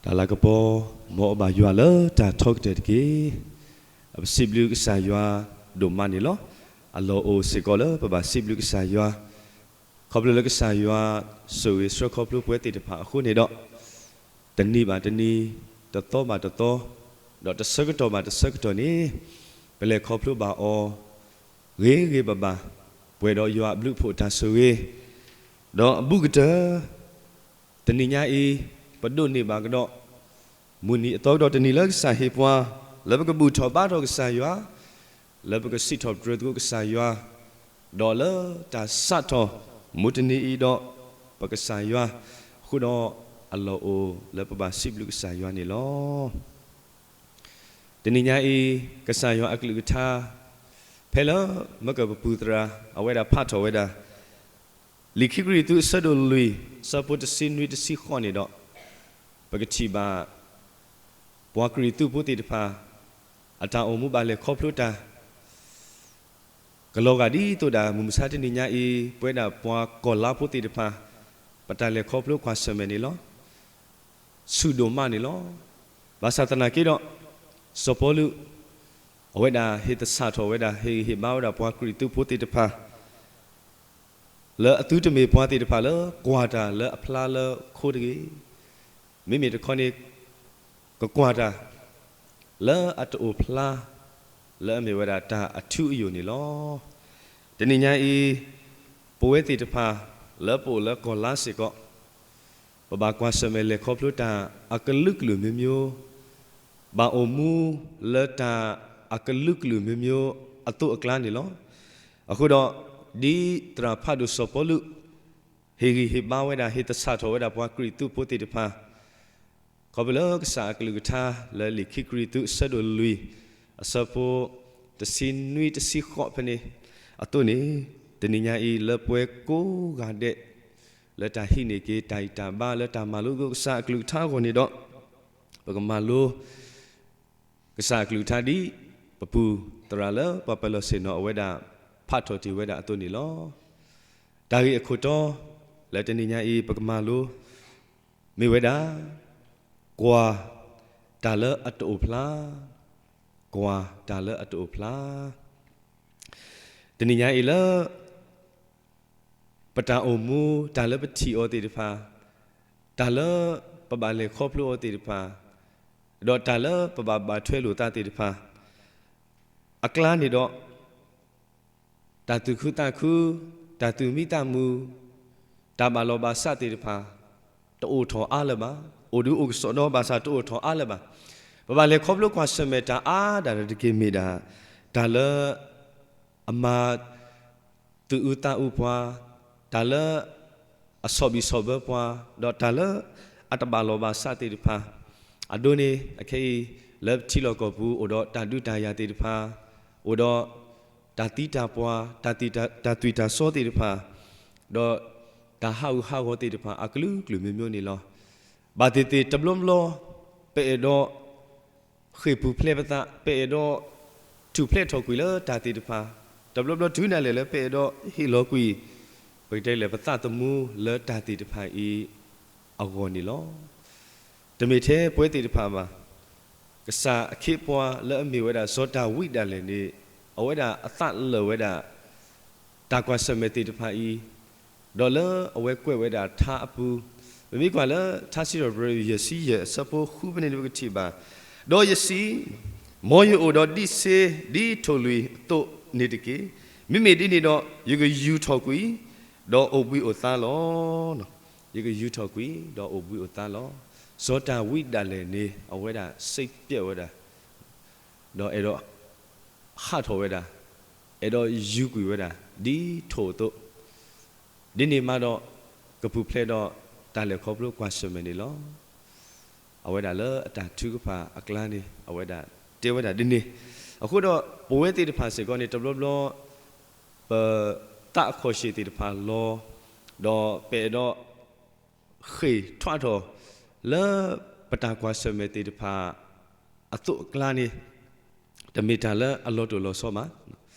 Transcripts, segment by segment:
တၢ်လၤကပီၤ မ်အဘၣ်ယွၤလၢတၢ်ထီကတၢၢ်တက့ၢ်. ပစံးဘျုးကစၢ်ယွၤဒိၣ်မးန့ၣ်လီၤ. အလီၢ်အိၣ်စ့ၢ်ကီးလၢပဘၣ်စံးဘျုးကစၢ်ယွၤ, ခီဖျိလၢကစၢ်ယွၤဆိၣ်ဂ့ၤဆှၢခီဖျိပဝဲသ့ၣ်တဖၣ်အဃိန့ၣ်ဒီး, တနံၤဘၣ်တနံၤ, တသီဘၣ်တသီ, ဒီးတဆၢကတီၢ်ဘၣ်တဆၢကတီၢ်န့ၣ်, ပလဲၤခီဖျိဘၣ်အီၤ ဂ့ၤဂ့ၤဘၣ်ဘၣ်, ပှဲၤဒီးယွၤအဘျုးအဖှိၣ်တၢ်ဆိၣ်ဂ့ၤ, ဒီးအဘူးကတၢၢ် တနံၤညါအံၤ, ပဒိးန့ၢ်ဘၣ်ကဒီး မုၢ်နံၤအသီကဒီးတနံၤလၢကစၢ်ဟ့ၣ်ပှၤ, လၢပကဘူၣ်ထီၣ်ဘါထီၣ်ကစၢ်ယွၤ, လၢပကစံးထီၣ်ပတြၢၤသကိးကစၢ်ယွၤ, ဒီးလၢတၢ်စးထီၣ်မုၢ်တနံၤအံၤဒီးပကစၢ်ယွၤ, အဃိဒီးအလီၢ်အိၣ်လၢပဘၣ်စံးဘျုးကစၢ်ယွၤန့ၣ်လီၤ. တနံၤညါအံၤ, ကစၢ်ယွၤအကလုၢ်ကထါ, ဖဲလၢမကပပူၤသရၣ် အဝဲဒၣ်ဖးထီၣ်ဝဲဒၣ် လံာ်ခံကရံၣ်သူးအဆၢဒိၣ်လွံၢ် အဆၢဖိတဆံနွံတဆံဃိးန့ၣ်ဒီး, ပကထံၣ်ဘၣ် ပှၤကရံၣ်သူးဖိသ့ၣ်တဖၣ် အတၢ်အိၣ်မူဘၣ်လဲၤခီဖျိတၢ် ကလီၤဂာ်ဒ်သိးဒၣ် မုၢ်မဆါတနံၤညါအံၤ ပဝဲဒၣ်ပှၤကီၢ်လါဖိသ့ၣ်တဖၣ် ပတၢ်လဲၤခီဖျိကွၢ်ဆၢၣ်မဲာ်န့ၣ်လီၤ. ဆူၣ်ဒိၣ်မးန့ၣ်လီၤ. ဘၣ်ဆၣ်သနာ်က့ဒီး, စီၤပီလူး အဝဲဒၣ်ဟ့ၣ်သဆၣ်ထီၣ်ဝဲဒၣ် ဟ့ၣ်ဂံၢ်ဟ့ၣ်ဘါဝဲဒၣ်ပှၤကရံၣ်သူးဖိသ့ၣ်တဖၣ် လၢအသုတမ့ၢ်ပှၤသ့ၣ်တဖၣ်လၢကွၢ်တၢ်လၢအဖျါလၢခိတဂ့ၤ, မ့မ့ၢ်တခီန့ၣ် ကကွၢ်တၢ် လၢအတအိၣ်ဖျါ လၢအမ့ၢ်ဝဲဒၣ်တၢ်အထူအယိာ်န့ၣ်လီၤ. တနံၤညါအံၤ ပဝဲသ့ၣ်တဖၣ် လၢပအိၣ်လၢကီၢ်လါစ့ၢ်ကီး ပဘၣ်ကွၢ်ဆၢၣ်မဲာ်လဲၤခီဖျိတၢ်အကလုာ်ကလုာ်မ့ၢ်မ့ၢ်, ဘၣ်အိၣ်မူလၢတၢ်အကလုာ်ကလုာ်မ့ၢ်မ့ၢ်အသိးအကျါန့ၣ်လီၤ. အဃိဒီး, ဒ်သရၣ်ဖးဒိၣ်စီၤပီလူး ဟ့ၣ်ဂံၢ်ဟ့ၣ်ဘါဝဲဒၣ် ဟ့ၣ်သဆၣ်ထီၣ်ဝဲဒၣ်ပှၤကရံၣ်သူးဖိသ့ၣ်တဖၣ်, ခီဖျိလၢကစၢ်အကလုၢ်ကထါလၢလံာ်ခံကရံၣ်သူးအဆၢဒိၣ်လွံၢ် အဆၢဖိ တဆံနွံတဆံဃိးဖဲန့ၣ်အသိးန့ၣ်, တနံၤညါအံၤ လၢပဝဲကိးဂၤဒဲး လၢတၢ်ဟံးန့ၢ်က့ၤတၢ်ဂံၢ်တၢ်ဘါ လၢတၢ်မၤလိသကိးကစၢ်အကလုၢ်ကထါအဂီၢ်န့ၣ်ဒီး, ပကမၤလိ ကစၢ်အကလုၢ်ကထါဒ် ပပူၤသရၣ်လၢပှၤပၢၤလီၢ်ဆ့ၣ်နီၤအဝဲဒၣ် ဖးထီၣ်တ့ၢ်ဝဲဒၣ်အသိးန့ၣ်လီၤ. တၢ်ဂ့ၢ်အခိၣ်တီ လၢတနံၤညါအံၤ ပကမၤလိ မ့ၢ်ဝဲဒၣ် ကွၢ်တၢ်လၢအတအိၣ်ဖျါ, ကွၢ်တၢ်လၢအတအိၣ်ဖျါ. တနံၤညါအံၤလၢ ပတၢ်အိၣ်မူ တၢ်လၢပထံၣ်အီၤသ့ၣ်တဖၣ်, တၢ်လၢပဘၣ်လဲၤခီဖျိအီၤသ့ၣ်တဖၣ်, ဒီးတၢ်လၢပဘၣ်ဘၣ်ထွဲလိာ်သးသ့ၣ်တဖၣ် အကျါန့ၣ်ဒီး, တၢ်သူၣ်ခုသးခု, တၢ်သူၣ်မံသးမုာ်, တၢ်ဘၣ်လီၤဘၣ်စးသ့ၣ်တဖၣ် တအိၣ်ထီၣ်အါလၢၤဘၣ်. အိၣ်ဒုးအိၣ်ကစီၣ်ဒီးဘၣ်ဆၣ်တအိၣ်ထီၣ်အါလၢၤဘၣ်. ပဘၣ်လဲၤခီဖျိကွၢ်ဆၢၣ်မဲာ်တၢ်အါဒၣ်တက့ၢ်မ့ၢ်ဒၣ် တၢ်လၢ အမၤ သူၣ်အုးသးအုးပှၤ, တၢ်လၢ အဆီၣ်ဘံၣ်ဆီၣ်ဘၢပှၤ, ဒီးတၢ်လၢအတဘၣ်လီၤဘၣ်စးသ့ၣ်တဖၣ်, အဒိန့ၣ် အခဲအံၤ လၢပထံလီၢ်ကီၢ်ပူၤ အိၣ်ဒီးတၢ်ဒုးတၢ်ယၤသ့ၣ်တဖၣ်, အိၣ်ဒီးတၢ်သံတၢ်ပှၢ်, တၢ်သွံၣ်တၢ်စီသ့ၣ်တဖၣ်, ဒီးတၢ်ဟးဂူာ်ဟးဂီၤသ့ၣ်တဖၣ် အကလုာ်ကလုာ်မ့ၢ်မ့ၢ်န့ၣ်လီၤ. ဘၣ်သ့ၣ်သ့ၣ်တဘျီဘျီ ပအဲၣ်ဒိး ဃ့ၢ်ပူၤဖျဲးပသး, ပအဲၣ်ဒိး ထူၣ်ဖျဲးထီၣ်ကွံာ်လၢတၢ်သ့ၣ်တဖၣ်, တဘျီဘျီတုၤဒၣ်လဲာ်လၢပအဲၣ်ဒိးဟ့ၣ်လီၤကွံာ် ပကတဲလဲၣ် ပသးသမူလၢတၢ်သ့ၣ်တဖၣ်အံၤ အဂီၢ်န့ၣ်လီၤ. တမ့ၢ်ထဲပဝဲသ့ၣ်တဖၣ်ဘၣ်. ကစၢ်အခ့အပှၤလၢအမ့ၢ်ဝဲဒၣ်စီၤဒၤဝံးဒၣ်လဲာ်န့ၣ် အဝဲဒၣ်အသးလၢာ်ဝဲဒၣ် တၢ်ကွၢ်ဆၢၣ်မဲာ်သ့ၣ်တဖၣ်အံၤ, ဒီးလၢအဝဲကွဲးဝဲဒၣ်ထါအပူၤ, ပမ့ၢ်ကွၢ်လၢထါစံးထီၣ်ပတြၢၤ ယဲၢ်ဆံယဲၢ် အဆၢဖိဃုဖဲန့ၣ် ပကထံၣ်ဘၣ်, ဒီးယစံး, မ်ယအိၣ်ဒီးဒံးစ့ဒ်ထိၣ်လွံၢ်အသိးန့ၣ်တက့ၢ်. မ့မ့ၢ်ဒ်န့ၣ်ဒီး ယကယူၤထီၣ်ကွံာ်, ဒီးအိၣ်ဘှံးအိၣ်သါလီၤ. ယကယူၤထီၣ်ကွံာ် ဒီးအိၣ်ဘှံးအိၣ်သါလီၤ. စီၤဒၤဝံးဒၣ်လဲာ်န့ၣ် အဝဲဒၣ်စိတ်ပျက်ဝဲဒၣ် ဒီးအဲၣ်ဒိး ဟးထီၣ်ဝဲဒၣ်, အဲၣ်ဒိးယူၤကွံာ်ဝဲဒၣ် ဒ်ထိၣ်အသိး, ဒ်န့ၣ်မးဒီး ကပူၤဖျဲးဒီးတၢ်လဲၤခီဖျိကွၢ်ဆၢၣ်မဲာ်န့ၣ်လီၤ. အဝဲဒၣ်လၢအတၢ်ထုကဖၣ်အကျါန့ၣ် အဝဲဒၣ်တဲဝဲဒၣ်ဒ်န့ၣ်. အဃိဒီး ပဝဲသ့ၣ်တဖၣ်စ့ၢ်ကီးန့ၣ် တဘျီဘျီ ပသးအခီၣ်ဆ့ၣ်သ့ၣ်တဖၣ်လီၤ, ဒီးပအဲၣ်ဒိး ဃ့ၢ်ထွးထီၣ် လၢပတၢ်ကွၢ်ဆၢၣ်မဲာ်သ့ၣ်တဖၣ် အသိးအကျါန့ၣ် တမ့ၢ်တၢ်လၢအလီၤတိၢ်လီၤဆီဘၣ်.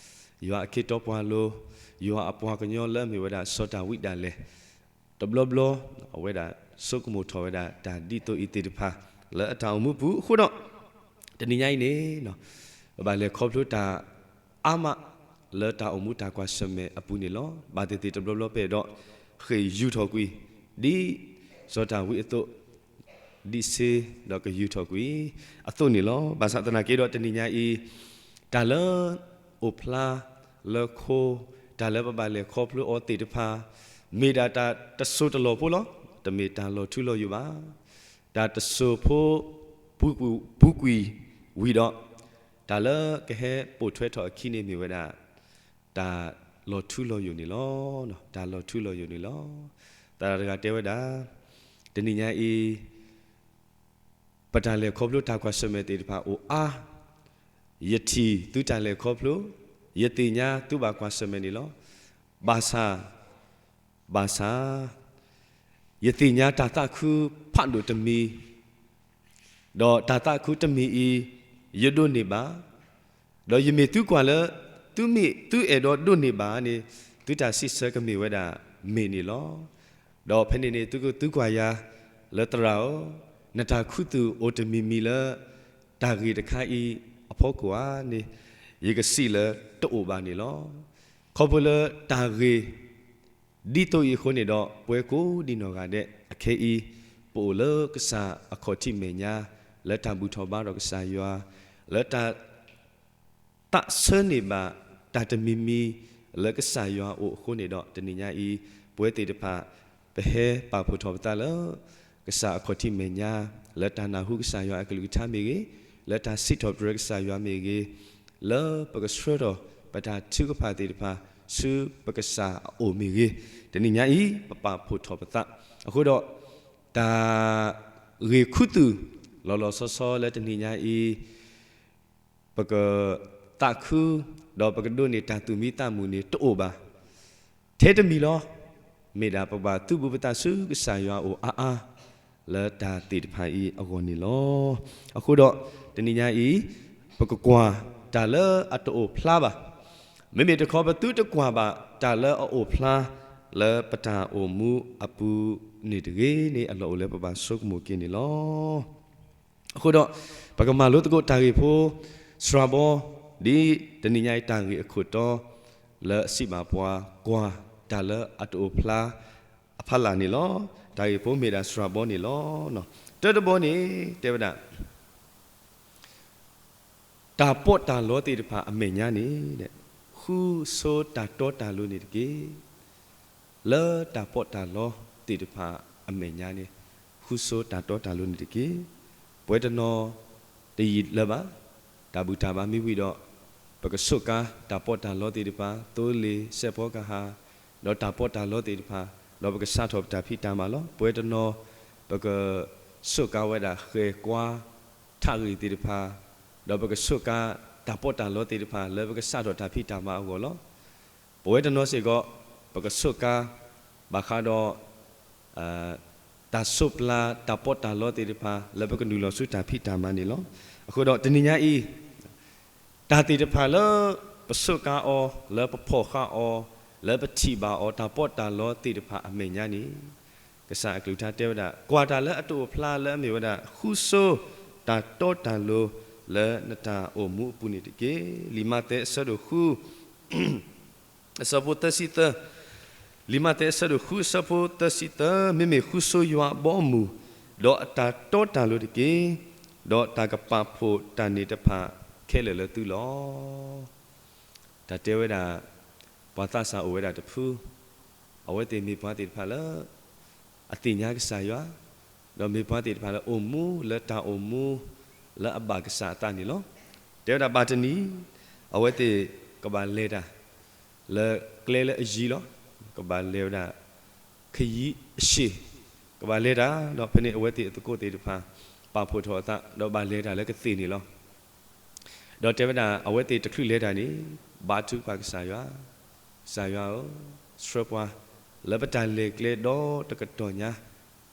ယွၤအခ့တီပှၤလိၤ, ယွၤအပှၤကညီလၢအမ့ၢ်ဝဲဒၣ်စီၤဒၤဝံးဒၣ်လဲာ်, တဘျီဘျီ အဝဲဒၣ်ဆိကမိၣ်ထီၣ်ဝဲဒၣ်တၢ်ဒ်သိးအံၤသ့ၣ်တဖၣ် လၢအတၢ်အိၣ်မူပူၤအဃိဒီး, တနံၤညါအံၤန့ၣ်, ပဘၣ်လဲၤခီဖျိတၢ်အါမး လၢတၢ်အိၣ်မူတၢ်ကွၢ်ဆၢၣ်မဲာ်အပူၤန့ၣ်လီၤ. ဘၣ်သ့ၣ်သ့ၣ်တဘျီဘျီပအဲၣ်ဒိး ဃ့ၢ်ယူာ်ထီၣ်ကွံာ်, ဒ်စီၤဒၤဝံးအသိး, ဒံးစ့ဒီးကယူာ်ထီၣ်ကွံာ်အသိးန့ၣ်လီၤ. ဘၣ်ဆၣ်သနာ်က့ဒီးတနံၤညါအံၤ, တၢ်လၢအိၣ်ဖျါလၢခိ, တၢ်လၢပဘၣ်လဲၤခီဖျိအီၤသ့ၣ်တဖၣ်, မ့ၢ်ဒၣ်တၢ်တစိၢ်တလီၢ်ဖိလီၤ. တမ့ၢ်တၢ်လီၤထူလီၤယိာ်ဘၣ်. တၢ်တစိၢ်ဖိ ပူၤကွံာ်ဝံၤဒီး, တၢ်လၢကဟဲပိာ်ထွဲထီၣ်အခံန့ၣ်မ့ၢ်ဝဲဒၣ် တၢ်လီၤထူလီၤယိာ်န့ၣ်လီၤ. တၢ်လီၤထူလီၤယိာ်န့ၣ်လီၤ. သရၣ်တဂၤတဲဝဲဒၣ်, တနံၤညါအံၤ ပတၢ်လဲၤခီဖျိတၢ်ကွၢ်ဆၢၣ်မဲာ်သ့ၣ်တဖၣ်အိၣ်အါ, ယထံၣ်သုတၢ်လဲၤခီဖျိ, ယသ့ၣ်ညါသုဘၣ်ကွၢ်ဆၢၣ်မဲာ်န့ၣ်လီၤ. ဘၣ်ဆၣ်, ဘၣ်ဆၣ်, ယသ့ၣ်ညါတၢ်သးခုဖးဒိၣ်တမံၤ, ဒီးတၢ်သးခုတမံၤအံၤ ယဒိးန့ၢ်ဘၣ်, ဒီးယမ့ၢ်သုကွၢ်လၢ သုမ့ၢ်သုအဲၣ်ဒိးဒိးန့ၢ်ဘၣ်န့ၣ်, သုတၢ်စံးဆၢကမ့ၢ်ဝဲဒၣ်မ့ၢ်န့ၣ်လီၤ. ဒီးဖဲန့ၣ်န့ၣ် သုကသုကွၢ်ယၤလၢသရၣ်ဧၢ, နတၢ်ခူသူၣ်အိၣ်တမံၤမံၤလၢ တၢ်ဂ့ၢ်တခါအံၤအဖီခိၣ်ဧါန့ၣ်, ယကစံးလၢတအိၣ်ဘၣ်န့ၣ်လီၤ. ခီဖျိလၢတၢ်ဂ့ၢ် ဒ်သိးအံၤအဃိန့ၣ်ဒီး ပဝဲကိးဒံနီၢ်ဂၤဒဲးအခဲအံၤ, ပအိၣ်လၢကစၢ်အခီၣ်ထံးမဲာ်ညါ, လၢတၢ်ဘူၣ်ထီၣ်ဘါထီၣ်ကစၢ်ယွၤ, လၢတၢ် သးဆၢန့ၢ်ဘၣ်တၢ်တမံၤမံၤလၢကစၢ်ယွၤအအိၣ်အဃိန့ၣ်ဒီး တနံၤညါအံၤ ပဝဲသ့ၣ်တဖၣ် ပဟဲပာ်ဖှိၣ်ထီၣ်ပသးလၢ ကစၢ်အခီၣ်ထံးမဲာ်ညါ, လၢတၢ်နၢ်ဟူကစၢ်ယွၤအကလုၢ်ကထါမ့ၢ်ဂ့ၤ, လၢတၢ်စံးထီၣ်ပတြၢၤကစၢ်ယွၤမ့ၢ်ဂ့ၤ, လၢပကဆှၢထီၣ်ပတၢ်ထုကဖၣ်သ့ၣ်တဖၣ် ဆူပကစၢ်အအိၣ်မ့ၢ်ဂ့ၤ, တနံၤညါအံၤ ပပာ်ဖှိၣ်ထီၣ်ပသး. အဃိဒီး တၢ်ဂ့ၢ်ခူသူၣ် လီၤလီၤဆီဆီလၢတနံၤညါအံၤ ပကသးခု, ဒီးပကဒိးန့ၢ်တၢ်သူၣ်မံသးမုာ်န့ၣ်တအိၣ်ဘၣ်. ထဲတမံၤလီၤ. မ့ၢ်ဒၣ်ပဘၣ်သုးဘူးပသးဆူကစၢ်ယွၤအအိၣ်အါအါ လၢတၢ်သ့ၣ်တဖၣ်အံၤအဂီၢ်န့ၣ်လီၤ. အဃိဒီး တနံၤညါအံၤ ပကကွၢ်တၢ်လၢအတအိၣ်ဖျါဘၣ်. မ့မ့ၢ်တခီ ပသုတကွၢ်ဘၣ်တၢ်လၢအအိၣ်ဖျါ လၢပတၢ်အိၣ်မူအပူၤန့ၣ်တဂ့ၤန့ၣ် အလီၢ်အိၣ်လၢပဘၣ်ဆိကမိၣ်က့ၤန့ၣ်လီၤ. အဃိဒီး ပကမၤလိသကိးတၢ်ဂ့ၢ်ဖိ စှၤဘီ ဒ်တနံၤညါအံၤတၢ်ဂ့ၢ်အခိၣ်တီ လၢအစံးဘၣ်ပှၤ ကွၢ်တၢ်လၢအတအိၣ်ဖျါအဖီလာ်န့ၣ်လီၤ. တၢ်ဂ့ၢ်ဖိမ့ၢ်ဒၣ်စှၤဘီန့ၣ်လီၤ. တၢတဘီန့ၣ် တဲဝဲဒၣ် တၢ်ပီးတၢ်လီသ့ၣ်တဖၣ်အမဲာ်ညါန့ၣ် ဃုဆိတၢ်တီတၢ်လိၤန့ၣ်တက့ၢ်. လၢတၢ်ပီးတၢ်လီသ့ၣ်တဖၣ်အမဲာ်ညါန့ၣ် ဃုဆိတၢ်တီတၢ်လိၤန့ၣ်တက့ၢ်. ပဝဲတနီၤတယံာ်လၢၤဘၣ် တၢ်ဘူၣ်တၢ်ဘါမ့ၢ်ဝံၤဒီး ပကဆိးကါတၢ်ပီးတၢ်လီသ့ၣ်တဖၣ် သိလ့ၣ်စဲးဖီကဟၣ် ဒီးတၢ်ပီးတၢ်လီသ့ၣ်တဖၣ် ဒီးပကစးထီၣ်ပတၢ်ဖံးတၢ်မၤလီၤ. ပဝဲတနီၤ ပကဆိးကါဝဲဒၣ်ဃဲၤကွါ ထးဂ့ၢ်သ့ၣ်တဖၣ် ဒီးပကဆိးကါတၢ်ပီးတၢ်လီသ့ၣ်တဖၣ်လၢပကစးထီၣ်တၢ်ဖံးတၢ်မၤအဂီၢ်လီၤ. ပဝဲတနီၤစ့ၢ်ကီး ပကဆိးကါ ဘၣ်ဃးဒီး တၢ်ဆိးပျၢ်တၢ်ပီးတၢ်လီသ့ၣ်တဖၣ် လၢပကနုာ်လီၤဆူတၢ်ဖံးတၢ်မၤန့ၣ်လီၤ. အဃိဒီးတနံၤညါအံၤ တၢ်သ့ၣ်တဖၣ်လၢပဆိးကါအီၤ လၢပဖီၣ်ဃာ်အီၤ လၢပထံၣ်ဘၣ်အီၤ တၢ်ပီးတၢ်လီသ့ၣ်တဖၣ်အမဲာ်ညါန့ၣ် ကစၢ်အကလုၢ်ကထါတဲဝဲဒၣ် ကွၢ်တၢ်လၢအတအိၣ်ဖျါလၢအမ့ၢ်ဝဲဒၣ် ဃုဆိတၢ်တီတၢ်လိၤလၢနတၢ်အိၣ်မူအပူၤန့ၣ်တက့ၢ်. လံာ်မးသဲအဆၢဒိၣ်ဃု အဆၢဖိသၢဆံသၢ, လံာ်မးသဲအဆၢဒိၣ်ဃုအဆၢဖိသၢဆံသၢ, မ့မ့ၢ်ဃုဆိယွၤအဘီအမုၢ် ဒီးအတၢ်တီတၢ်လိၤတက့ၢ်. ဒီးတၢ်ကပာ်ဖှိၣ်တၢ်န့ၣ်တဖၣ်ခဲလၢာ်လၢသုလီၤ. တၢ်တဲဝဲဒၣ် ပှၤသးစၢ်အိၣ်ဝဲဒၣ်တဖု, အဝဲသ့ၣ်မ့ၢ်ပှၤသ့ၣ်တဖၣ်လၢ အသ့ၣ်ညါကစၢ်ယွၤ, ဒီးမ့ၢ်ပှၤသ့ၣ်တဖၣ်လၢအိၣ်မူလၢတၢ်အိၣ်မူ လၢအဘၣ်ကစၢ်အသးန့ၣ်လီၤ. တဲဝဲဒၣ်ဘၣ်တနံၤ အဝဲသ့ၣ်ကဘၣ်လဲၤတၢ် လၢကျဲလၢအယံၤလီၤ. ကဘၣ်လဲၤဝဲဒၣ် ခယံအရှ့ၣ်, ကဘၣ်လဲၤတၢ် ဒီးဖဲန့ၣ်အဝဲသ့ၣ်အသကိးသ့ၣ်တဖၣ် ပာ်ဖှိၣ်ထီၣ်အသး ဒီးဘၣ်လဲၤတၢ်လၢကသ့ၣ်န့ၣ်လီၤ. ဒီးတဲဝဲဒၣ် အဝဲသ့ၣ်တချုးလဲၤတၢ်န့ၣ် ဘါထုကဖၣ်ကစၢ်ယွၤ, ကစၢ်ယွၤဧၢ, ဆှၢပှၤ လၢပတၢ်လဲၤကျဲဒီတကတီၢ်ညါ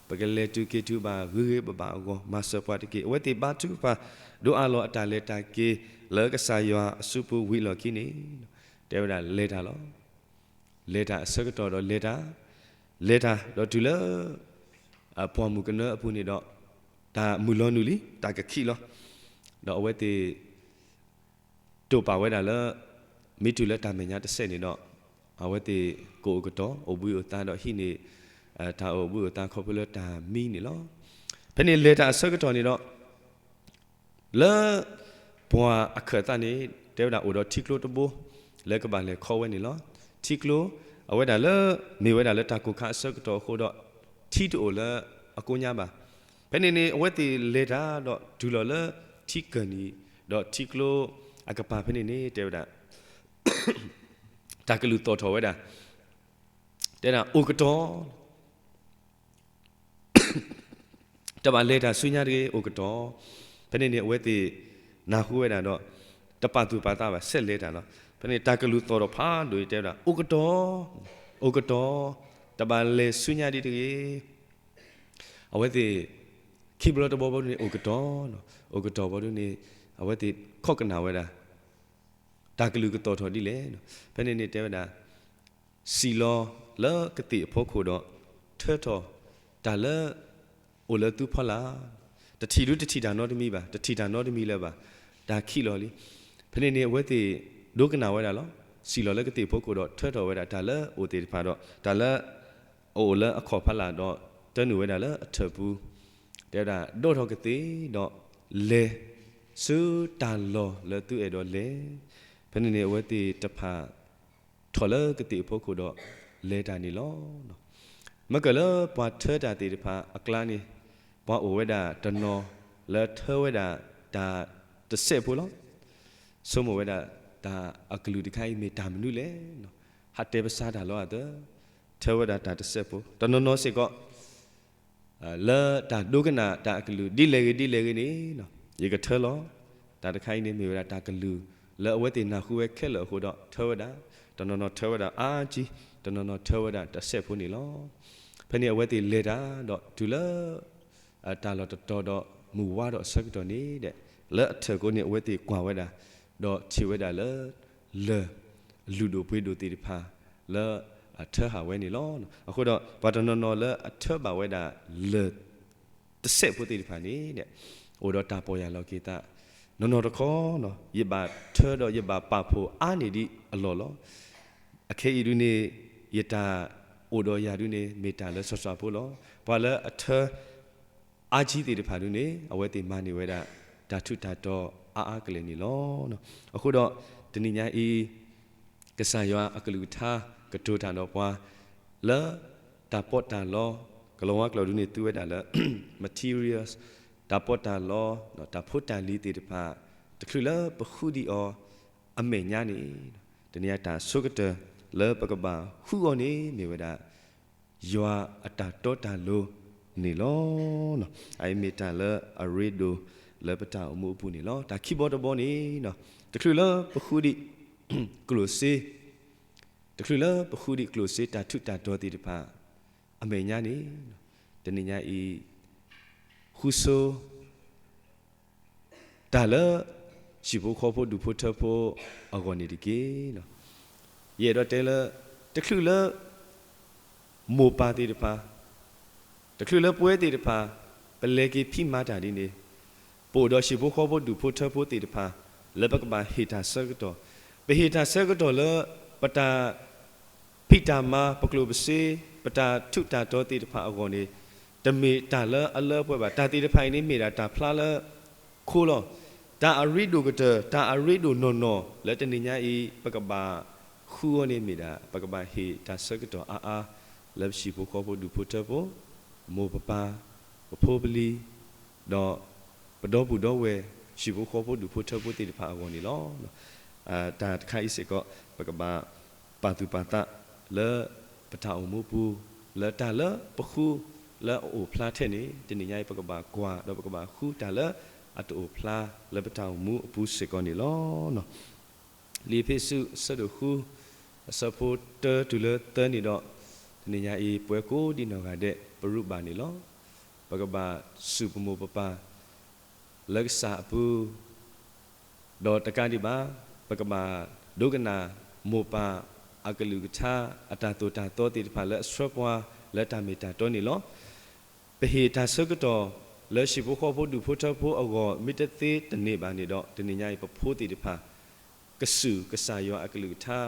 ပကလဲၤတုၤက့ၤတုၤဘၣ်ဂ့ၤဂ့ၤဘၣ်ဘၣ်အဂီၢ် မၤစၢၤပှၤတက့ၢ်. အဝဲသ့ၣ်ဘါထုကဖၣ် ဒိးအးလီၤအတၢ်လဲၤတၢ်က့ၤ လၢကစၢ်ယွၤအစုပူၤဝံၤအလီၢ်ခံန့ၣ် တဲဝဲဒၣ်လဲၤတၢ်လီၤ. လဲၤတၢ်အဆၢကတီၢ်ဒီးလဲၤတၢ်, လဲၤတၢ်ဒီးတုၤလၢ အပှၢ်မုၢ်ကနၢအပူၤန့ၣ်ဒီး တၢ်မုၢ်လီၤနုာ်လံ တၢ်ကခံးလီၤ. ဒီးအဝဲသ့ၣ် တိာ်ပာ်ဝဲဒၣ်လၢ မ့ၢ်တုၤလၢတၢ်မဲာ်ညါတစဲးန့ၣ်ဒီး အဝဲသ့ၣ်ကအိၣ်ကတီၤ အိၣ်ဘှံးအိၣ်သါဒီးဟံးန့ၢ် တၢ်အိၣ်ဘှံးအိၣ်သါခီဖျိလၢတၢ်မံန့ၣ်လီၤ. ဖဲန့ၣ်လဲၤတၢ်အဆၢကတီၢ်န့ၣ်ဒီး လၢ ပှၤအခၢၣ်သးန့ၣ် တဲဝဲဒၣ်အိၣ်ဒီးထံကျိတဘိ လၢကဘၣ်လဲၤခီဝဲန့ၣ်လီၤ. ထံကျိ အဝဲဒၣ်လၢ မ့ၢ်ဝဲဒၣ်လၢတၢ်ကိၢ်ခါအဆၢကတီၢ်အဃိဒီး ထံတအိၣ်လၢအကိညါဘၣ်. ဖဲန့ၣ်န့ၣ် အဝဲသ့ၣ်လဲၤတၢ်ဒီးတုၤလီၤလၢထံကၢၢ်နံၤ ဒီးထံကျိအကပၤဖဲန့ၣ်န့ၣ် တဲဝဲဒၣ် တၢ်ကလုၢ်သီၣ်ထီၣ်ဝဲဒၣ် တဲဒၣ်အိၣ်ကတီၤ တဘၣ်လဲၤတၢ်ဆူညါတဂ့ၤ အိၣ်ကတီၤ. ဖဲန့ၣ်န့ၣ် အဝဲသ့ၣ်နၢ်ဟူဝဲဒၣ်ဒီး တပာ်သူၣ်ပာ်သးဘၣ် ဆဲးလဲၤတၢ်လီၤ. ဖဲန့ၣ်တၢ်ကလုၢ်သီၣ်ထီၣ်ဖးဒိၣ်အံၤတဲဝဲဒၣ် အိၣ်ကတီၤ အိၣ်ကတီၤ တဘၣ်လဲၤဆူညါဒံးတဂ့ၤ. အဝဲသ့ၣ် ခံဘျီတဘျီဘၣ်ဒုန့ၣ် အိၣ်ကတီၤ အိၣ်ကတီၤဘၣ်ဒုန့ၣ် အဝဲသ့ၣ်ခီၣ်ကနၣ်ဝဲဒၣ် တၢ်ကလုၢ်ကသီၣ်ထီၣ်ဒ်လဲၣ်. ဖဲန့ၣ်န့ၣ်တဲဝဲဒၣ် စံၣ်လီၤလၢကသ့ၣ်အဖီခိၣ်ဒီး ထၢထီၣ်တၢ်လၢ အိၣ်လၢသုဖီလာ်, တထံၣ်ဒုတထံၣ်တၢ်နီတမံၤဘၣ်, တထံၣ်တၢ်နီတမံၤလၢၤဘၣ်, တၢ်ခံးလီၤလံ. ဖဲန့ၣ်န့ၣ် အဝဲသ့ၣ်ဒိကနၣ်ဝဲဒၣ်လီၤ. စံၣ်လီၤလၢကသ့ၣ်အဖီခိၣ်ဒီး ထၢထီၣ်ဝဲဒၣ်တၢ်လၢအိၣ်သ့ၣ်တဖၣ်ဒီး တၢ်လၢ အအိၣ်လၢအခီၣ်ဖီလာ်ဒီး တၢနုာ်ဝဲဒၣ်လၢအထၢၣ်ပူၤ, တဲဝဲဒၣ် ဒိးထီၣ်ကသ့ၣ်ဒီးလဲၤ ဆူတၢ်လီၢ်လၢသုအဲၣ်ဒိးလဲၤ. ဖဲန့ၣ်န့ၣ် အဝဲသ့ၣ်တဖၣ် ထီၣ်လၢကသ့ၣ်အဖီခိၣ်ဒီး လဲၤတၢ်န့ၣ်လီၤ. မ့ၢ်ကၢၢ်လၢပှၤထၢတၢ်သ့ၣ်တဖၣ်အကျါန့ၣ် ပှၤအိၣ်ဝဲဒၣ်တနီၤလၢထၢဝဲဒၣ်တၢ်တစဲးဖိလီၤ. ဆိကမိၣ်ဝဲဒၣ်တၢ်အကလုၢ်တခါအံၤမ့ၢ်တၢ်မနုၤလဲၣ်, ဟးတဲပစးတၢ်လီၤအသး, ထၢဝဲဒၣ်တၢ်တစဲးဖိ, တနီၤနီၤစ့ၢ်ကီး လၢတၢ်ဒိကနၣ်တၢ်အကလုၢ် ဒ်လဲၣ်ဂ့ၤဒ်လဲၣ်ဂ့ၤန့ၣ် ယကထၢလီၤ. တၢ်တခါအံၤန့ၣ်မ့ၢ်ဝဲဒၣ်တၢ်ကလုၢ် လၢအဝဲသ့ၣ်နၢ်ဟူဝဲခဲလၢာ်အဃိဒီးထၢဝဲဒၣ်, တနီၤနီၤထၢဝဲဒၣ်အါကံ, တနီၤနီၤထၢဝဲဒၣ်တစဲးဖိန့ၣ်လီၤ. ဖဲန့ၣ်အဝဲသ့ၣ်လဲၤတၢ်ဒီးတုၤလၢ တၢ်လီၢ်တတီၤဒီးမုၢ်ဝါဒီးအဆၢကတီၢ်န့ၣ်ဒီး လၢအထၢၣ်ကိန့ၣ် အဝဲသ့ၣ်ကွၢ်ဝဲဒၣ် ဒီးထံၣ်ဝဲဒၣ်လၢ လၢၢ် လုၢ်ဒိၣ်ပှ့ၤဒိၣ်သ့ၣ်တဖၣ် လၢအထၢဟးဝဲန့ၣ်လီၤ. အဃိဒီး ပှၤတနီၤနီၤလၢအထၢဘၣ်ဝဲဒၣ်လၢၢ် တစဲးဖိသ့ၣ်တဖၣ်န့ၣ် အိၣ်ဒီးတၢ်ပီၢ်ယၢ်လီၤက့ၤသး, နီၢ်နီၢ်တခီ ယဘၣ်ထၢဒီးယဘၣ်ပာ်ဖှိၣ်အါန့ၢ်ဒံးအလီၢ်လီၤ. အခဲအံၤဒုန့ၣ် ယတၢ်အိၣ်ဒီးယၤဒုန့ၣ် မ့ၢ်တၢ်လၢစီၤစီၤဖိလီၤ. ပှၤလၢအထၢ အါကံသ့ၣ်တဖၣ်ဒုန့ၣ် အဝဲသ့ၣ်မၤန့ၢ်ဝဲဒၣ် တၢ်ထူးတၢ်တီၤအါအါကလဲာ်န့ၣ်လီၤ. အဃိဒီး တနံၤညါအံၤ ကစၢ်ယွၤအကလုၢ်ကထါ ကတိၤတၢ်ဒီးပှၤ လၢတၢ်ပီးတၢ်လီ, ကလီၤဝါကျိာ်ဒုန့ၣ် သူဝဲဒၣ်လၢ materials တၢ်ပီးတၢ်လီ, တၢ်ဖိတၢ်လံၤသ့ၣ်တဖၣ် တချုးလၢပဃုဒံးအီၤအမဲာ်ညါန့ၣ်, တနံၤညါတၢ်ဆိကတၢၢ်လၢပကဘၣ်ဃုအီၤန့ၣ် မ့ၢ်ဝဲဒၣ် ယွၤအတၢ်တီတၢ်လိၤန့ၣ်လီၤ. အအံၤမ့ၢ်တၢ်လၢအရ့ဒိၣ်လၢပတၢ်အိၣ်မူအပူၤန့ၣ်လီၤ. တၢ်ခံဘီတဘီန့ၣ်, တချုးလၢပဃုဒံးကျိၣ်စ့, တချုးလၢပဃုဒံးကျိၣ်စ့တၢ်ထူးတၢ်တီၤသ့ၣ်တဖၣ် အမဲာ်ညါန့ၣ်, တနံၤညါအံၤ ဃုဆိ တၢ်လၢ ဟံၣ်ဖိဃီဖိဒူၣ်ဖိထၢဖိအဂီၢ်န့ၣ်တက့ၢ်. ယအဲၣ်ဒိးတဲလၢ တချုးလၢ မိၢ်ပၢ်သ့ၣ်တဖၣ်, တချုးလၢပဝဲသ့ၣ်တဖၣ် ပလဲၤက့ၤဖံးမၤတၢ်ဒ်န့ၣ်, ပအိၣ်ဒီးဟံၣ်ဖိဃီဖိဒူၣ်ဖိထၢဖိသ့ၣ်တဖၣ် လၢပကဘၣ်ဟ့ၣ်တၢ်ဆၢကတီၢ်, ပဟ့ၣ်တၢ်ဆၢကတီၢ်လၢ ပတၢ် ဖံးတၢ်မၤ ပကျိၣ်ပစ့ ပတၢ်ထူးတၢ်တီၤသ့ၣ်တဖၣ်အဂီၢ်န့ၣ် တမ့ၢ်တၢ်လၢအလၢအပှဲၤဘၣ်. တၢ်သ့ၣ်တဖၣ်အံၤန့ၣ်မ့ၢ်ဒၣ်တၢ်ဖျါလၢ ခိလီၤ. တၢ်အရ့ဒိၣ်ကတၢၢ် တၢ်အရ့ဒိၣ်နီၢ်နီၢ်လၢတနံၤညါအံၤ ပကဘၣ်ဃုအီၤန့ၣ်မ့ၢ်ဒၣ် ပကဘၣ်ဟ့ၣ်တၢ်ဆၢကတီၢ်အါအါ လၢပဟံၣ်ဖိဃီဖိဒူၣ်ဖိထၢဖိ, မိၢ်ပပၢ်, ပဖိပလံၤ, ဒီးပဒီပုၢ်ဒီဝဲၢ် ဟံၣ်ဖိဃီဖိဒူၣ်ဖိထၢဖိသ့ၣ်တဖၣ်အဂီၢ်န့ၣ်လီၤ. တၢ်တခါအံၤစ့ၢ်ကီး ပကဘၣ်ပာ်သူၣ်ပာ်သးလၢပတၢ်အိၣ်မူပူၤ လၢတၢ်လၢပဃုလၢအအိၣ်ဖျါထဲန့ၣ် တနံၤညါအံၤ ပကဘၣ်ကွၢ်ဒီးပကဘၣ်ဃုတၢ်လၢအတအိၣ်ဖျါလၢပတၢ်အိၣ်မူအပူၤစ့ၢ်ကီးန့ၣ်လီၤ. လံာ်အ့းဖ့းစူး အဆၢဒိၣ်ဃု အဆၢဖိတၢတုၤလၢသၢန့ၣ်ဒီး တနံၤညါအံၤ ပဝဲကိးဒံနီၢ်ဂၤဒဲး ပရူးဘၣ်န့ၣ်လီၤ. ပကဘၣ်စူၢ်ပမိၢ်ပပၢ် လၢကစၢ်အပူၤ ဒီးတကးဒံးဘၣ် ပကဘၣ်ဒိကနၣ်မိၢ်ပၢ်အကလုၢ်ကထါ အတၢ်သိၣ်တၢ်သီသ့ၣ်တဖၣ်လၢအဆှၢပှၤလၢတၢ်မ့ၢ်တၢ်တီန့ၣ်လီၤ. ပဟ့ၣ်တၢ်ဆၢကတီၢ် လၢဟံၣ်ဖိဃီဖိဒူၣ်ဖိထၢဖိအဂီၢ် မ့ၢ်တသ့တန့ၢ်ဘၣ်န့ၣ်ဒီး တနံၤညါအံၤ ပဖိသ့ၣ်တဖၣ် ကစူၢ်ကစၢ်ယွၤအကလုၢ်ကထါ,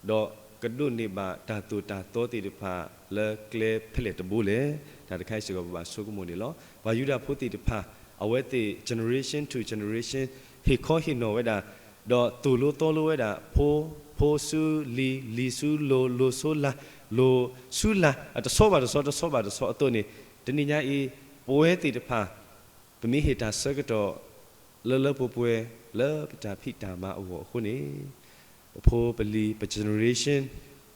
ဒီးကဒိးန့ၢ်ဘၣ်တၢ်သိၣ်တၢ်သီသ့ၣ်တဖၣ် လၢကျဲဖဲလဲၣ်တဘိလဲၣ်. တၢ်တခါအံၤစ့ၢ်ကီး ပဘၣ်ဆိကမိၣ်န့ၣ်လီၤ. ပှၤယူဒၤဖိသ့ၣ်တဖၣ် အဝဲသ့ၣ် generation to generation ဟ့ၣ်ခီဟ့ၣ်နီၤဝဲဒၣ်, ဒီးသိၣ်လိသီလိဝဲဒၣ် ဖိ, ဖိဆူလံၤ, လံၤဆူလိၤ, လိၤဆူလါ, လိၤဆူလါ, အတဆီဘၣ်တဆီ တဆီဘၣ်တဆီအသိးန့ၣ်, တနံၤညါအံၤ ပဝဲသ့ၣ်တဖၣ် ပမ့ၢ်ဟ့ၣ်တၢ်ဆၢကတီၢ် လၢလၢပှဲၤပှဲၤ လၢပတၢ်ဖံးတၢ်မၤအဂီၢ်အဃိန့ၣ်, ပဖိပလံၤ ပ generation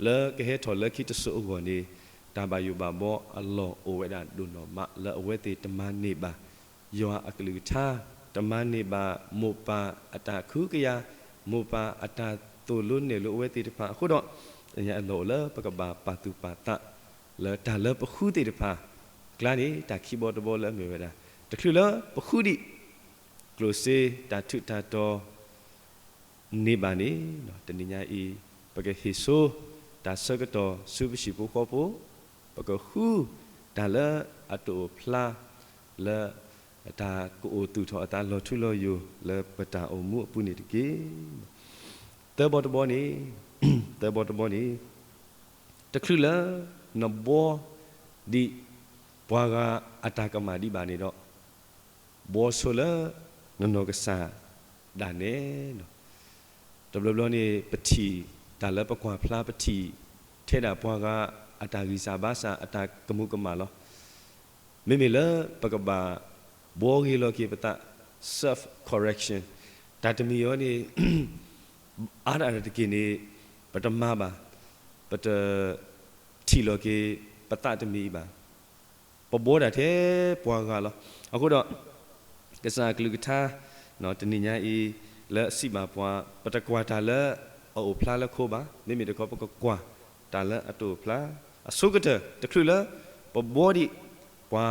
လၢကဟဲထီၣ်လၢခံတစိၤအဂီၢ်န့ၣ်, တၢ်ဘၣ်ယိၣ်ဘၣ်ဘီအလီၢ်အိၣ်ဝဲဒၣ်ဒိၣ်နီၢ်မး လၢအဝဲသ့ၣ်တမၤန့ၢ်ဘၣ် ယွၤအကလုၢ်ကထါ, တမၤန့ၢ်ဘၣ်မိၢ်ပၢ်အတၢ်ခုကယာ်, မိၢ်ပၢ်အတၢ်သိၣ်လိနဲၣ်လိအဝဲသ့ၣ်တဖၣ်အဃိဒီး, အလီၢ်အိၣ်လၢပကဘၣ်ပာ်သူၣ်ပာ်သး လၢတၢ်လၢပဃုသ့ၣ်တဖၣ်အကျါန့ၣ်, တၢ်ခံဘီတဘီလၢအမ့ၢ်ဝဲဒၣ်, တချုးလၢပဃုဒံး ကျိၣ်စ့တၢ်ထူးတၢ်တီၤ န့ၢ်ဘၣ်န့ၣ်, တနံၤညါအံၤ ပကဟ့ၣ်စိတၢ်ဆၢကတီၢ်ဆူပဟံၣ်ဖိဃီဖိ, ပကဃုတၢ်လၢအတအိၣ်ဖျါ, လၢတၢ်ကအိၣ်သူၣ်ထီၣ်အသးလီၤထူလီၤယိာ် လၢပတၢ်အိၣ်မူအပူၤန့ၣ်တက့ၢ်. သၢဘီတဘီန့ၣ်, သၢဘီတဘီန့ၣ်, တချုးလၢနဘှီဒံး ပှၤဂၤအတၢ်ကမၣ်ဒံးဘၣ်န့ၣ်ဒီး, ဘှီဆိလၢနနီၢ်ကစၢ်ဒၣ်နဲလီၤ. တဘျီဘျီန့ၣ် ပထံၣ်တၢ်လၢပကွၢ်ဖျါ ပထံၣ်ထဲဒၣ်ပှၤဂၤအတၢ်ဂံၢ်စၢ်ဘါစၢ် အတၢ်ကမူၤကမၣ်လီၤ. မ့မ့ၢ်လၢပကဘၣ်ဘှီဂ့ၤလီၤက့ၤပသး self correction, တၢ်တမံၤအံၤန့ၣ် အါဒၣ်တက့ၢ်န့ၣ် ပတမၤဘၣ်, ပတထံၣ်လီၤက့ၤပသးတမံၤအံၤဘၣ်. ပဘှီဒၣ်ထဲပှၤဂၤလီၤ. အဃိဒီး ကစၢ်အကလုၢ်ကထါ တနံၤညါအံၤ လၢအစံးဘၣ်ပှၤ ပတကွၢ်တၢ်လၢအအိၣ်ဖျါလၢခိဘၣ်, မ့မ့ၢ်တခီ ပကကွၢ်တၢ်လၢအတအိၣ်ဖျါ, အဆိကတၢၢ် တချုးလၢပဘှီဒံးပှၤ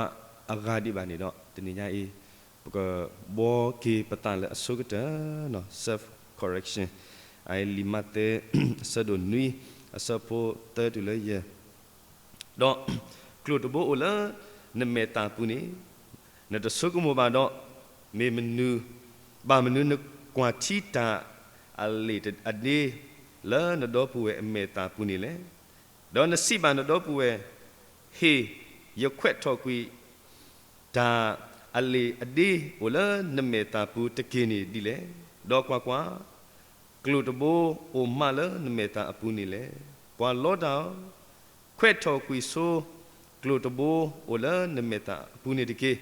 အဂၤဒံးဘၣ်န့ၣ်ဒီး တနံၤညါအံၤ ပကဘှီက့ၤပသးလၢအဆိကတၢၢ်, self correction, အလံာ်မးသဲ အဆၢဒိၣ်နွံ အဆၢဖိသၢတုၤလၢယဲၢ်, ဒီးကျိၣ်တဘိအိၣ်လၢနမဲာ်သၣ်ပူၤန့ၣ်, နတဆိကမိၣ်ဘၣ်ဒီး, မ့ၢ်မနုၤ, ဘၣ်မနုၤနကွၢ်ထံတၢ်အလံာ်အဒ့ လၢနဒီပုၢ်ဝဲၢ်အမဲာ်သၣ်ပူၤန့ၣ်လဲၣ်. ဒီးနစံးဘၣ်နဒီပုၢ်ဝဲၢ်, ဟ့ၣ်ယခွဲးထီၣ်ကွံာ် တၢ်အလံာ်အဒ့အိၣ်လၢနမဲာ်သၣ်ပူၤတက့ၢ်န့ၣ်ဒ်လဲၣ်. ဒီးကွၢ်ကွၢ်, ကျိၣ်တဘိအိၣ်မးလၢနမဲာ်သၣ်အပူၤန့ၣ်လဲၣ်. ပှၤလီတၢ်ဧၢ, ခွဲးထီၣ်ကွံာ်ဆိ ကျိၣ်တဘိအိၣ်လၢနမဲာ်သၣ်အပူၤန့ၣ်တက့ၢ်.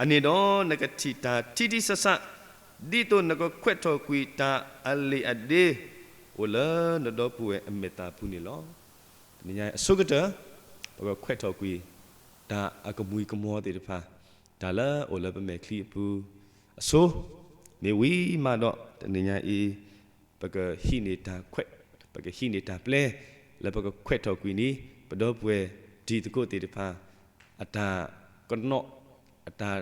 အန့ၣ်ဒီးနကထံၣ်တၢ်ထံထံဆးဆး, ဒ်သိးနကခွဲးထီၣ်ကွံာ်တၢ်အလံာ်အဒ့ အိၣ်လၢနဒီပုၢ်ဝဲၢ်အမဲာ်သၣ်ပူၤန့ၣ်လီၤ. တနံၤညါအံၤအဆိကတၢၢ်, ပကခွဲးထီၣ်ကွံာ် တၢ်အကမှံကမီၤသ့ၣ်တဖၣ်, တၢ်လၢအိၣ်လၢပမဲာ်ချံအပူၤအဆိ, မ့ၢ်ဝံၤမးဒီး တနံၤညါအံၤ ပကဟံးန့ၢ်တၢ်ခွဲး, ပကဟံးန့ၢ်တၢ်ပျဲ လၢပကခွဲးထီၣ်ကွံာ်န့ၣ် ပဒီပုၢ်ဝဲၢ်တံၤသကိးသ့ၣ်တဖၣ် အတၢ်ကနိး, အတၢ်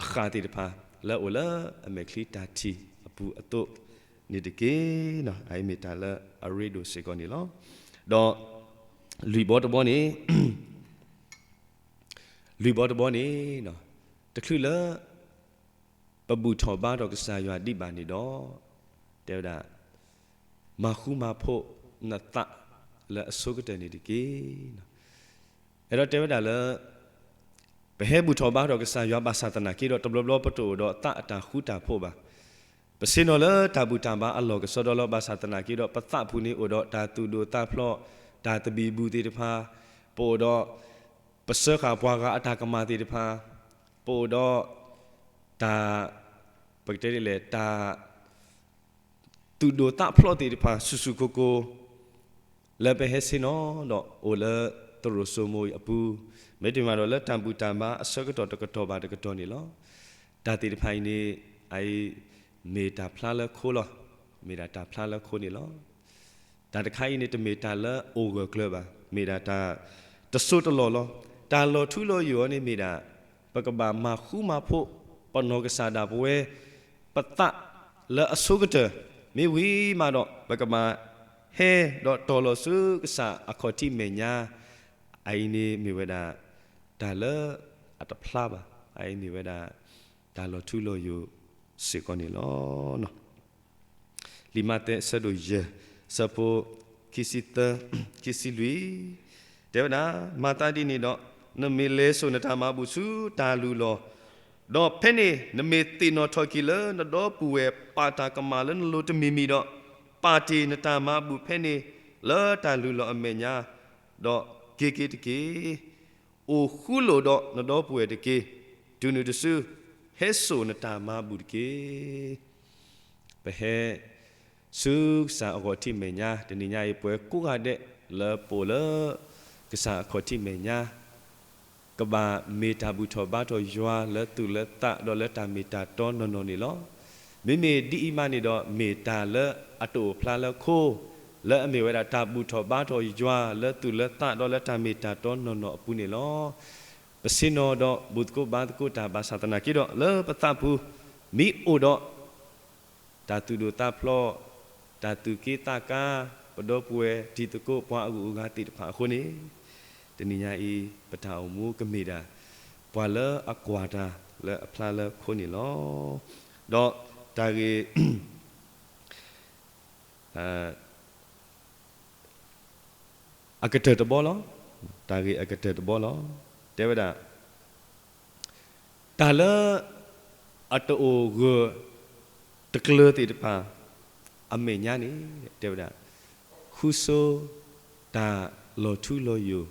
အဃၣ်သ့ၣ်တဖၣ် လၢအိၣ်လၢအမဲာ်ချံတၢ်ထံၣ်အပူၤအသိးန့ၣ်တက့ၢ်. အအံၤမ့ၢ်တၢ်လၢအရ့ဒိၣ်စ့ၢ်ကီးန့ၣ်လီၤ. ဒီးလွံၢ်ဘီတဘီန့ၣ်, လွံၢ်ဘီတဘီန့ၣ်, တချုးလၢ ပဘူၣ်ထီၣ်ဘါထီၣ်ကစၢ်ယွၤဒံးဘၣ်န့ၣ်ဒီး, တဲဝဲဒၣ်, မၤဃူမၤဖိးနသးလၢအဆိကတၢၢ်န့ၣ်တက့ၢ်. အဲၣ်ဒိးတဲဝဲဒၣ်လၢ ပဟဲဘူၣ်ထီၣ်ဘါထီၣ်ကစၢ်ယွၤဘၣ်ဆၣ်သနာ်က့ဒီး တဘျီဘျီပတအိၣ်ဒီးသးအတၢ်ဃူတၢ်ဖိးဘၣ်. ပဆ့ၣ်နီၤလၢတၢ်ဘူၣ်တၢ်ဘါအလီၢ်ကစီဒီလီၤ. ဘၣ်ဆၣ်သနာ်က့ဒီး ပသးပူၤန့ၣ်အိၣ်ဒီးတၢ်သူၣ်ဒိၣ်သးဖျိး, တၢ်သဘံၣ်ဘုၣ်သ့ၣ်တဖၣ်, ပအိၣ်ဒီး ပစၢဃာ်ပှၤဂၤအတၢ်ကမၣ်သ့ၣ်တဖၣ်, ပအိၣ်ဒီး တၢ်, ပကတဲဒ်လဲၣ်, တၢ် သူၣ်ဒိၣ်သးဖျိးသ့ၣ်တဖၣ် ဆူၣ်ဆူၣ်ကိၢ်ကိၢ် လၢပဟဲဆ့ၣ်နီၤဒီးအိၣ်လၢသရိာ်စိမိၤအံၤအပူၤ, မ့တမ့ၢ်ဒီးလၢတၢ်ဘူၣ်တၢ်ဘါအဆၢကတီၢ်တကတီၢ်ဘၣ်တကတီၢ်န့ၣ်လီၤ. တၢ်သ့ၣ်တဖၣ်အံၤန့ၣ်, အအံၤ, မ့ၢ်တၢ်ဖျါလၢခိလီၤ. မ့ၢ်ဒၣ်တၢ်ဖျါလၢခိန့ၣ်လီၤ. တၢ်တခါအံၤန့ၣ် တမ့ၢ်တၢ်လၢအိၣ်ဂၢၢ်ကျၢၤဘၣ်. မ့ၢ်ဒၣ်တၢ်တစိၢ်တလီၢ်လီၤ. တၢ်လီၤထူလီၤယိာ်အီၤန့ၣ်မ့ၢ်ဒၣ်, ပကဘၣ်မၤဃူမၤဖိး ပနီၢ်ကစၢ်ဒၣ်ပဝဲ, ပသးလၢအဆိကတၢၢ်, မ့ၢ်ဝံၤမးဒီး ပကဘၣ်ဟဲဒီးတီၤလီၤဆူကစၢ်အခီၣ်ထံးမဲာ်ညါ, အအံၤန့ၣ်မ့ၢ်ဝဲဒၣ် တၢ်လၢ အတဖျါဘၣ်. အအံၤမ့ၢ်ဝဲဒၣ် တၢ်လီၤထူလီၤယိာ်စ့ၢ်ကီးန့ၣ်လီၤ. လံာ်မးသဲအဆၢဒိၣ်ယဲၢ် အဆၢဖိ ခံဆံသၢ ခံဆံလွံၢ် တဲဝဲဒၣ်, မၤသးဒ်န့ၣ်ဒီး, နမ့ၢ်လဲၤစိာ်နတၢ်မၤဘူၣ်ဆူတၢ်လုၢ်လီၢ်, ဒီးဖဲန့ၣ်နမ့ၢ်သ့ၣ်နီၣ်ထီၣ်က့ၤလၢနဒီပုၢ်ဝဲၢ်ပာ်တၢ်ကမၣ်လၢနလိၤတမံၤမံၤဒီး, ပာ်တ့ၢ်နတၢ်မၤဘူၣ်ဖဲန့ၣ်လၢတၢ်လုၢ်လီၢ်အမဲာ်ညါ, ဒီးက့ၤက့ၤတက့ၢ်. အိၣ်ဃူလိာ်ဒီးနဒီပုၢ်ဝဲၢ်တက့ၢ်. တုၤနုၤတစု ဟဲစိာ်နတၢ်မၤဘူၣ်တက့ၢ်. ပဟဲဆူကစၢ်အဂီၢ်ထံးမဲာ်ညါ တနံၤညါအံၤ ပှၤကိးဂၤဒဲးလၢပအိၣ်လၢကစၢ်အခီၣ်ထံးမဲာ်ညါ ကဘၣ်မ့ၢ်တၢ်ဘူၣ်ထီၣ်ဘါထီၣ်ယွၤလၢသူၣ်လၢသးဒီးလၢတၢ်မ့ၢ်တၢ်တီနီၢ်နီၢ်န့ၣ်လီၤ. မ့မ့ၢ်ဒ်အံၤမးန့ၣ်ဒီး မ့ၢ်တၢ်လၢအတအိၣ်ဖျါလၢခိ လၢအမ့ၢ်ဝဲဒၣ်တၢ်ဘူၣ်ထီၣ်ဘါထီၣ်ယွၤလၢသူၣ်လၢသးဒီးလၢတၢ်မ့ၢ်တၢ်တီနီၢ်နီၢ်အပူၤန့ၣ်လီၤ. ပဆ့ၣ်နီၤဒီးဘူၣ်သကိးဘါသကိးတၢ်ဘၣ်ဆၣ်သနာ်က့ဒီး လၢပသးပူၤ မ့ၢ်အိၣ်ဒီး တၢ်သူၣ်ဒိၣ်သးဖျိး, တၢ်သူၣ်က့သးကါ, ပဒီပုၢ်ဝဲၢ်တံၤသကိးပှၤအဂုၤအဂၤသ့ၣ်တဖၣ်အဃိန့ၣ်, တနံၤညါအံၤ ပတၢ်အိၣ်မူကမ့ၢ်ဒၣ် ပှၤလၢအကွၢ်တၢ်လၢအဖျါလၢခိန့ၣ်လီၤ. ဒီးတၢ်ဂ့ၢ် အကတၢၢ်တဘီလီၤ. တၢ်ဂ့ၢ်အကတၢၢ်တဘီလီၤ. တဲဝဲဒၣ်, တၢ်လၢအတအိၣ်ဂၢၢ်တကျၢၤသ့ၣ်တဖၣ် အမဲာ်ညါန့ၣ် တဲဝဲဒၣ်, ဃုဆိတၢ်လီၤထူလီၤယိာ်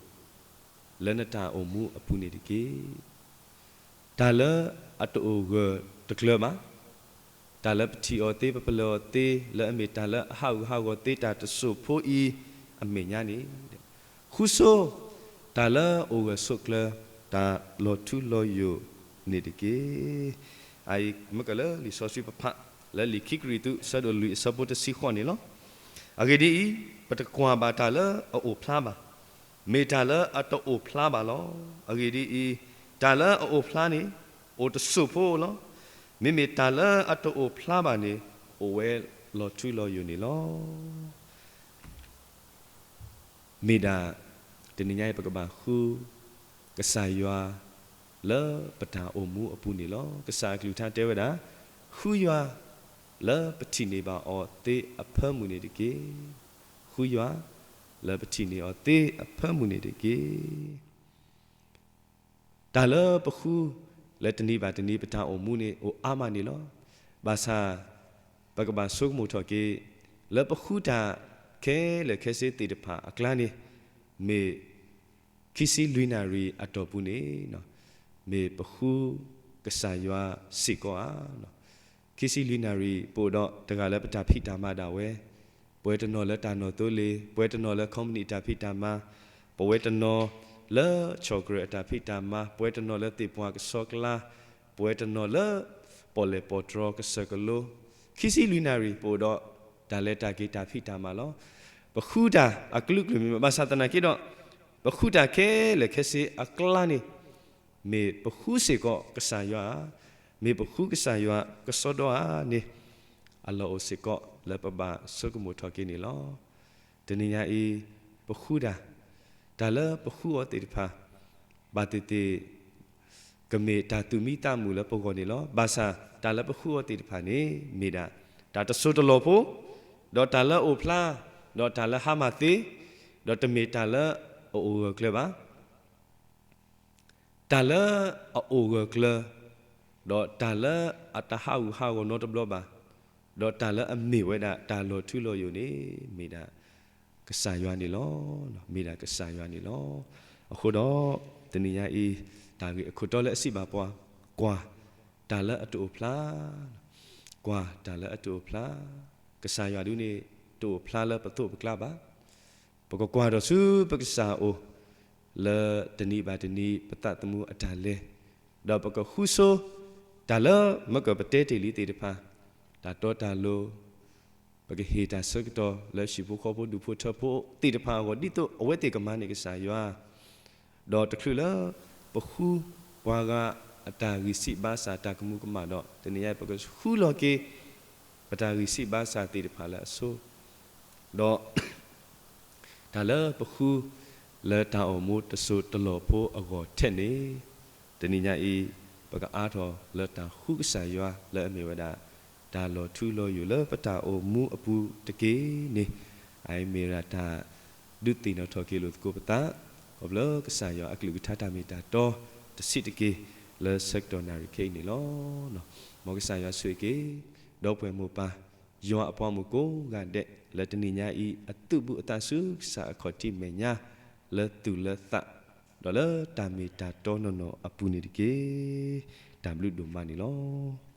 လၢနတၢ်အိၣ်မူအပူၤန့ၣ်တက့ၢ်. တၢ်လၢအတအိၣ်ဂၢၢ်တကျၢၤဘၣ်, တၢ်လၢပထံၣ်အီၤသ့ ပပလၢၢ်အီၤသ့ လၢအမ့ၢ်တၢ်လၢအဟးဂူာ်ဟးဂီၤသ့ တၢ်တစိၢ်ဖိအံၤအမဲာ်ညါန့ၣ်, ဃုဆိ တၢ်လၢအိၣ်ဂၢၢ်ဆိးကျၢၤ တၢ်လီၤထူလီၤယိာ်န့ၣ်တက့ၢ်. အအံၤမ့ၢ်ကလၢလံာ်စီဆှံပဖး လၢလံာ်ခံကရံၣ်သူး အဆၢဒိၣ်လွံၢ် အဆၢဖိတဆံဃိးန့ၣ်လီၤ. အဂ့ၢ်ဒ်အံၤ, ပတကွၢ်ဘၣ်တၢ်လၢအအိၣ်ဖျါဘၣ်, မ့ၢ်တၢ်လၢအတအိၣ်ဖျါဘၣ်လီၤ. အဂ့ၢ်ဒ်အံၤ, တၢ်လၢအအိၣ်ဖျါန့ၣ် အိၣ်တစိၢ်ဖိလီၤ. မ့မ့ၢ်တၢ်လၢအတအိၣ်ဖျါဘၣ်န့ၣ် အိၣ်ဝဲလီၤထူလီၤယိာ်န့ၣ်လီၤ. မ့ၢ်ဒၣ် တနံၤညါအံၤ ပကဘၣ်ဃုကစၢ်ယွၤ လၢပတၢ်အိၣ်မူအပူၤန့ၣ်လီၤ. ကစၢ်အကလုၢ်ကထါတဲဝဲဒၣ်, ဃုယွၤ လၢပထံၣ်န့ၢ်ဘၣ်အီၤသ့အဖၢမုၢ်န့ၣ်တက့ၢ်. ဃုယွၤ လၢပထံၣ်န့ၢ်အီၤသ့အဖၢမုၢ်န့ၣ်တက့ၢ်. တၢ်လၢပဃု လၢတနံၤဘၣ်တနံၤပတၢ်အိၣ်မူန့ၣ် အိၣ်အါမးန့ၣ်လီၤ. ဘၣ်ဆၣ် ပကဘၣ်ဆိကမိၣ်ထီၣ်က့ၤ လၢပဃုတၢ်ခဲလၢာ်ခဲဆ့သ့ၣ်တဖၣ်အကျါန့ၣ် မ့ၢ်ခံဆံလွံၢ်နၣ်ရံၣ်အတီၢ်ပူၤန့ၣ် မ့ၢ်ပဃုကစၢ်ယွၤစ့ၢ်ကီးဧါ. ခံဆံလွံၢ်နၣ်ရံၣ် ပအိၣ်ဒီးတဂၤလၢပတၢ်ဖံးတၢ်မၤဒၣ်ဝဲ, ပဝဲတနီၤလၢတၢ်နီၢ်သိလ့ၣ်, ပဝဲတနီၤလၢ company တၢ်ဖံးတၢ်မၤ, ပဝဲတနီၤလၢ ဆီၣ်ကြၢးအတၢ်ဖံးတၢ်မၤ, ပဝဲတနီၤလၢသ့ၣ်ပှၢ်ကဆှီကျါ, ပဝဲတနီၤလၢ ပီၣ်လဲၣ်ပီၣ်တြီကစၢၢ်ကလိ, ခံဆံလွံၢ်နၣ်ရံၣ် ပအိၣ်ဒီးတၢ်လဲၤတၢ်က့ၤတၢ်ဖံးတၢ်မၤလီၤ. ပဃုတၢ်အကလုာ်ကလုာ်မ့ၢ်ဘၣ်ဆၣ်သနာ်က့ဒီး, ပဃုတၢ်ခဲလၢာ်ခဲဆ့အကျါန့ၣ် မ့ၢ်ပဃုစ့ၢ်ကီးကစၢ်ယွၤဧါ, မ့ၢ်ပဃုကစၢ်ယွၤကစီဒီဧါန့ၣ် အလီၢ်အိၣ်စ့ၢ်ကီးလၢပဘၣ်ဆိကမိၣ်ထီၣ်က့ၤန့ၣ်လီၤ. တနံၤညါအံၤ ပဃုတၢ်, တၢ်လၢပဃုအီၤသ့ၣ်တဖၣ် ဘၣ်သ့ၣ်သ့ၣ် ကမ့ၢ်တၢ်သူၣ်မံသးမုာ်လၢပဂီၢ်န့ၣ်လီၤ. ဘၣ်ဆၣ်တၢ်လၢပဃုအီၤသ့ၣ်တဖၣ်န့ၣ် မ့ၢ်ဒၣ်တၢ်တစိၢ်တလီၢ်ဖိ, ဒီးတၢ်လၢအအိၣ်ဖျါ, ဒီးတၢ်လၢဟါမၢ်သ့, ဒီးတမ့ၢ်တၢ်လၢအအိၣ်ဂၢၢ်ကျၢၤဘၣ်. တၢ်လၢအအိၣ်ဂၢၢ်ကျၢၤ, ဒီးတၢ်လၢအတဟးဂူာ်ဟးဂီၤနီတဘျီဘၣ်, ဒီးတၢ်လၢအမ့ၢ်ဝဲဒၣ်တၢ်လီၤထူလီၤယိာ်န့ၣ် မ့ၢ်ဒၣ်ကစၢ်ယွၤန့ၣ်လီၤ. မ့ၢ်ဒၣ်ကစၢ်ယွၤန့ၣ်လီၤ. အဃိဒီး တနံၤညါအံၤ တၢ်ဂ့ၢ်အခိၣ်တီလၢအစံးဘၣ်ပှၤ, ကွၢ်တၢ်လၢအတအိၣ်ဖျါ, ကွၢ်တၢ်လၢအတအိၣ်ဖျါ, ကစၢ်ယွၤဒုန့ၣ် တအိၣ်ဖျါလၢပသိးပကျါဘၣ်. ပကကွၢ်ဒီးဆူပကစၢ်အအိၣ် လၢတနံၤဘၣ်တနံၤပသးသမူအတၢ်လဲၤ, ဒီးပကဃုဆိ တၢ်လၢမ့ၢ်ကပတဲတ့ၢ်လံသ့ၣ်တဖၣ်, တၢ်တီတၢ်လိၤ, ပကဟ့ၣ်တၢ်ဆၢကတီၢ်လၢဟံၣ်ဖိဃီဖိဒူၣ်ဖိထၢဖိသ့ၣ်တဖၣ်အဂီၢ် ဒ်သိးအဝဲသ့ၣ်ကမၤန့ၢ်ကစၢ်ယွၤ ဒီးတချုးလၢပဃုပှၤဂၤအတၢ်ဂံၢ်စၢ်ဘါစၢ်တၢ်ကမူၤကမၣ်ဒီး တနံၤညါအံၤ ပကဃုလီၤက့ၤ ပတၢ်ဂံၢ်စၢ်ဘါစၢ်သ့ၣ်တဖၣ်လၢအဆိ, ဒီး တၢ်လၢပဃုလၢတၢ်အိၣ်မူတစိၢ်တလီၢ်ဖိအဂီၢ်ထဲန့ၣ်, တ တနံၤညါအံၤ ပကအါထီၣ်လၢတၢ်ဃုကစၢ်ယွၤလၢအမ့ၢ်ဝဲဒၣ် တၢ်လီၤထူလီၤယိာ်လၢပတၢ်အိၣ်မူအပူၤတက့ၢ်န့ၣ်, အအံၤမ့ၢ်ဝဲဒၣ်တၢ်ဒုးသ့ၣ်နီၣ်ထီၣ်က့ၤလိာ်သကိးပသး ခီဖျိကစၢ်ယွၤအကလုၢ်ကထါတၢ်မ့ၢ်တၢ်တီတဆံးတက့ၢ် လၢဆၢကတီၢ်နၣ်ရံၣ်ခဲအံၤန့ၣ်လီၤ. မ်ကစၢ်ယွၤဆိၣ်ဂ့ၤက့ၤ ဒီပုၢ်ဝဲၢ်မိၢ်ပၢ် ယွၤအပှၤမုၣ်ကိးဂၤဒဲး လၢတနံၤညါအံၤ အသုးဘူးအသးဆူကစၢ်အခီၣ်ထံးမဲာ်ညါ လၢသူၣ်လၢသး ဒီးလၢတၢ်မ့ၢ်တၢ်တီနီၢ်နီၢ်အပူၤန့ၣ်တက့ၢ်. တၢ်ဘျုးဒိၣ်မးန့ၣ်လီၤ.